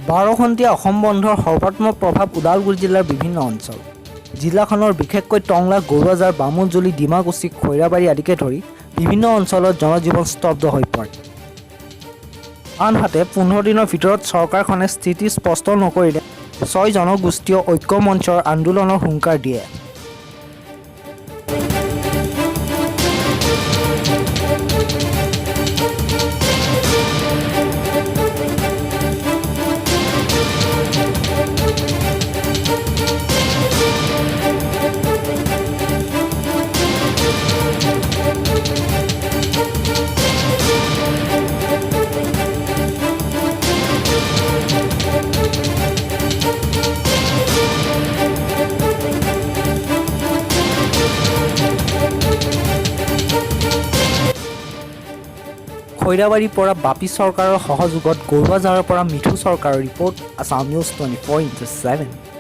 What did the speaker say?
12 ঘণ্টীয়া অসম বন্ধৰ সৰ্বাত্মক প্ৰভাৱ ওদালগুৰি জিলাৰ বিভিন্ন অঞ্চল। জিলাখনৰ বিশেষকৈ টংলা, গৰুৱাজাৰ, বামুণজুলি, ডিমাকুচি, খৈৰাবাৰী আদিকে ধৰি বিভিন্ন অঞ্চলত জনজীৱন স্তব্ধ হৈ পৰে। আনহাতে 15 দিনৰ ভিতৰত চৰকাৰখনে স্থিতি স্পষ্ট নকৰিলে ছয় জনগোষ্ঠীয় ঐক্য মঞ্চৰ আন্দোলনৰ হুংকাৰ দিয়ে। খৈৰাবাৰীৰ পৰা বাপী চৰকাৰৰ সহযোগত গৰুৱাঝাৰৰ পৰা মিঠু চৰকাৰৰ ৰিপৰ্ট, আছাম নিউজ 24x7।